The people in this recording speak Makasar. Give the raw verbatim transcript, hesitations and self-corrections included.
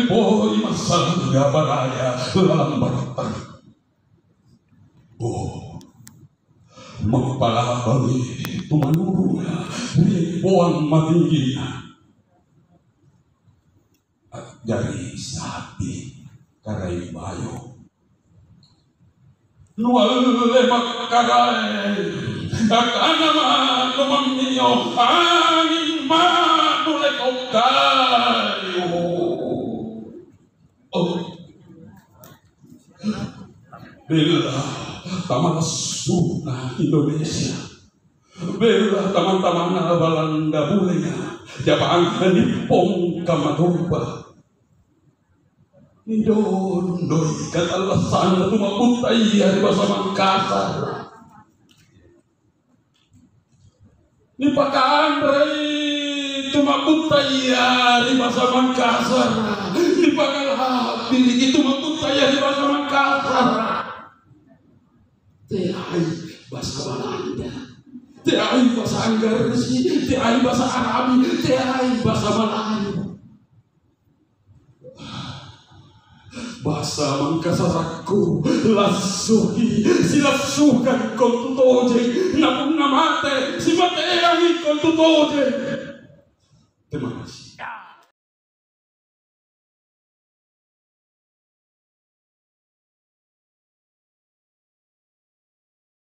Poi massangga baraya lalang battang. Oh, mappalabangi tu manurunga ri boang matinggina. A'jari sapi karaeng bayo. Nualle makkaraeng, nakana ma'nu mammio, anging ma'nu leko' kayu. Oh. Bella tamalassu'na Indonesia. Bella tamang-tamanna Balanda Bulenga. Japang nippong kamma tompa. Nidondoi katallassanna tu ma'buttaya ri basa Mangkasara. Nipakanrei tu ma'buttaya ri basa Mangkasara. Nipakala'biriki tu ma'buttaya ri basa Mangkasara. Teai basa Balanda. Teai basa Anggaresi. Teai basa Arabi. Teai basa Malayu. Basa Mangkasarakku, lassuki, silassukang kontu tojeng, na punna mate, simateangi kontu tojeng. Terima kasih.